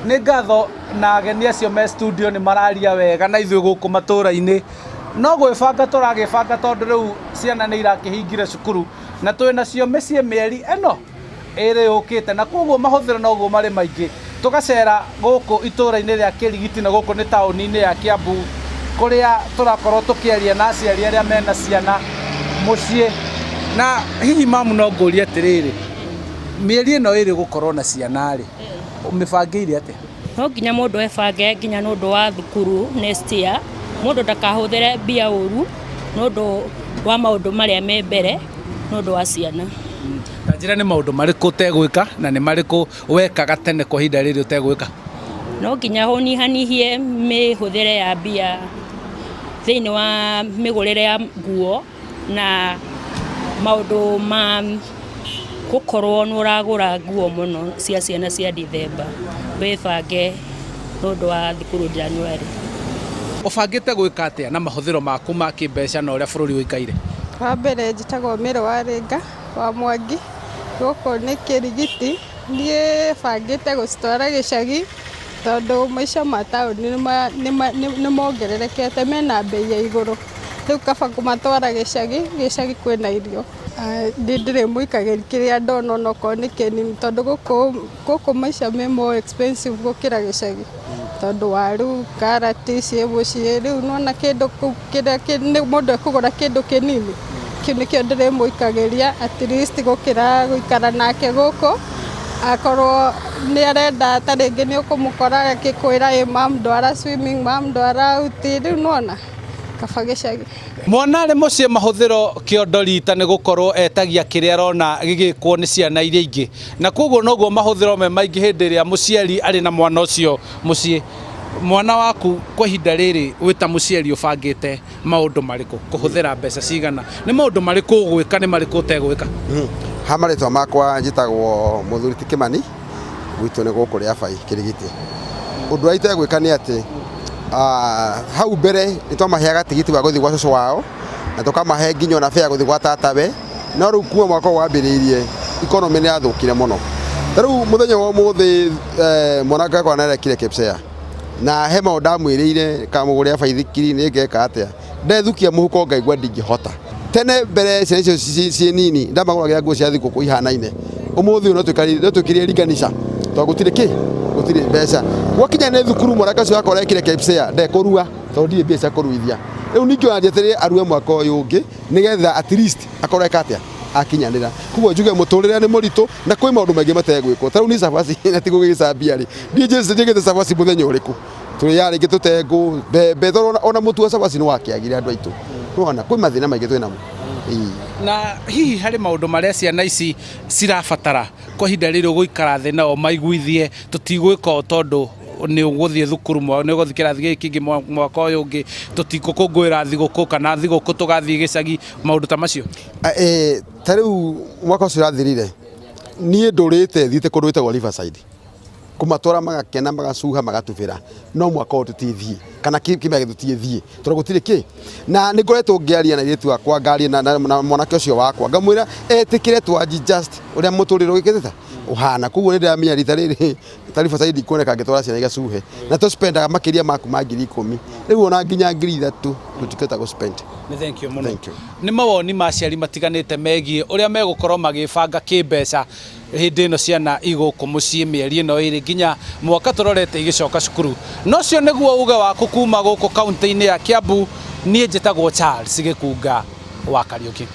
Nĩ ngatho na ageni acio me studio nĩ mararia wega na ithuĩ gũkũ matũra-inĩ. No gwĩbanga tũragĩbanga tondũ rĩu ciana nĩ irakĩhingire cukuru na twĩ nacio mĩciĩ mĩeri ĩno ĩrĩ yũkĩte na kwoguo mahũthĩro noguo marĩ maingĩ. Tũgacera gũkũ itũra-inĩ rĩa Kĩrigiti na gũkũ nĩ taũni-inĩ ya Kiambu kũrĩa tũrakorwo tũkĩaria na aciari arĩa mena ciana mũciĩ. Na hihi mamu no ngũrie atĩrĩrĩ, mĩeri ĩno ĩrĩ ũgũkorwo na ciana rĩ, ũmĩbangĩire atĩa? No nginya mũndũ ebange nginya nĩ ũndũ wa thukuru next year, mũndũ ndakahũthĩre mbia ũru nĩ ũndũ wa maũndũ marĩa me mbere nĩ ũndũ wa ciana. Ta njĩra nĩ maũndũ marĩkũ ũtegwĩka na nĩ marĩkũ wekaga tene kwa ihinda rĩrĩ ũtegwĩka? No nginya ũnyihanyihie mĩhũthĩre ya mbia thĩinĩ wa mĩgũrĩre ya nguo na maũndũ ma gũkorwo nĩ ũragũra nguo mũno cia ciana cia Ndithemba, wĩbange nĩ ũndũ wa thukuru January. Ũbangĩte gwĩka atĩa na mahũthĩro maku ma kĩmbeca na ũrĩa bũrũri ũikaire? Wa mbere njĩtagwo Mary Warĩnga wa Mwangi, gũkũ nĩ Kĩrigiti, niĩ bangĩte gũcitwara gĩcagi tondũ maica ma taũni nĩ mongererekete mena mbei ya igũrũ, rĩu kaba kũmatwara gĩcagi, gĩcagi kwĩna irio. Niĩ ndĩrĩmũikagĩria kĩrĩa ndona onokorwo nĩ kĩnini tondũ gũkũ maica me more expensive gũkĩra gĩcagi, tondũ waru, karati ciĩ mũciĩ, rĩu nĩwona kĩndũ kĩrĩa mũndũ ekũgũra kĩndũ kĩnini, kĩu nĩkĩo ndĩrĩmũikagĩria at least gũkĩra gũikara nake gũkũ, akorwo nĩ arenda ta rĩngĩ nĩ ũkũmũkora agĩkwĩra ĩ mum ndwara swimming, mum ndwara out, rĩu nĩwona kaba gĩcagi. Mwana arĩ mũciĩ mahũthĩro kĩondo rita nĩ gũkorwo etagia kĩrĩa arona gĩgĩkwo nĩ ciana iria ingĩ, na koguo noguo mahũthĩro me maingĩ hĩndĩ ĩrĩa mũciari arĩ na mwana ũcio mũciĩ. Mwana waku kwa ihinda rĩrĩ wĩ ta mũciari ũbangĩte maũndũ marĩkũ, kũhũthĩra mbeca cigana, nĩ maũndũ marĩkũ ũgwĩka nĩ marĩkũ ũtegwĩka? Ha marĩtwa makwa njĩtagwo mũthuri ti Kĩmani, gwitũ nĩ gũkũ Rĩabai Kĩrigiti. Ũndũ ũrĩa itegwĩka nĩ atĩ hau mbere nĩ twamaheaga tigiti wa gũthiĩ gwa cũcũ wao na tũkamahe nginya ona fare ya gũthiĩ gwa tatawe, no rĩu kuma mwaka ũyũ wambĩrĩirie economy nĩ yathũkire mũno. Ta rĩu mũthenya wa ũmũthĩ mwanake wakwa nĩ arekire KPSEA na he maũndũ ndamwĩrĩire kamũgũrĩra baithikiri nĩ ngeka atĩa, ndethukia mũhuko ngaigua ndingĩhota. Tene mbere ciana icio ciĩ nini ndamagũragĩra nguo cia thigũkũ ihanaine, ũmũthĩ ũyũ no twĩkĩrire ringanisha tondũ gũtirĩ kĩ, gũtirĩ mbeca. Gwakinya nĩ thukuru mwanake ũcio akorwo ekire KPSEA ndekũrua tondũ ndirĩ mbia cia kũruithia. Rĩu ningĩ ona njetereire arue mwaka ũyũ ũngĩ nĩgetha at least akorwo eka atĩa, akinyanĩra. Koguo njuge mũtũrĩre nĩ mũritũ na kwĩ maũndũ maingĩ mategwĩkwo. Ta rĩu niĩ cabaci na ti gũgĩcambia rĩ, niĩ njĩkĩte cabaci mũthenya ũrĩkũ? Tũrĩaga rĩngĩ tũtengũ, mbembe, tondũ ona mũtu wa cabaci nĩ wakĩagire andũ aitũ. Nĩwona kwĩ mathĩna maingĩ twĩ namo. Na hihi harĩ maũndũ marĩa ciana ici cirabatara kwa ihinda rĩrĩ ũgũikara thĩ nao maiguithie tũtigwĩka ũũ tondũ nĩ ũgũthiĩ thukuru nĩ ũgũthiĩ kĩrathi gĩkĩ kĩngĩ mwaka ũyũ ũngĩ, tũtigũkũngũĩra thigũkũ kana thigũkũ tũgathiĩ gĩcagi, maũndũ ta macio? Ta rĩu mwaka ũcio ũrathirire, niĩ ndũrĩte thiĩte kũndũ gwĩtagwo Riverside, kũmatwara magakena magacuha magatubĩra, no mwaka ũyũ tũtithiĩ kana kĩmera gĩkĩ tũtithiĩ tondũ gũtirĩ kĩ. Na nĩ ngoretwo ngĩaria na airĩtu akwa ngaria na mwanake ũcio wakwa ngamwĩra etĩkĩre tũ adjust ũrĩa mũtũrĩre ũgĩkĩte ũhana. Koguo nĩ ndĩramenya rita rĩrĩ ta Riverside ndikuoneka ngĩtwara ciana igacuhe na tũ spendaga makĩria ma kuma 10,000 rĩu ona nginya 3,000 tũtingĩhota gũ spend. Nĩ thank you mũno. Thank you. Nĩ mawoni ma aciari matiganĩte megiĩ ũrĩa megũkorwo magĩbanga kĩmbeca hĩndĩ ĩno ciana igũkũ mũciĩ mĩeri ĩno ĩrĩ nginya mwaka tũrorete igĩcoka cukuru. Na ũcio nĩguo uge waku kuma gũkũ kaunti-inĩ ya Kiambu, niĩ njĩtagwo Charles Gĩkunga wa Kariũki.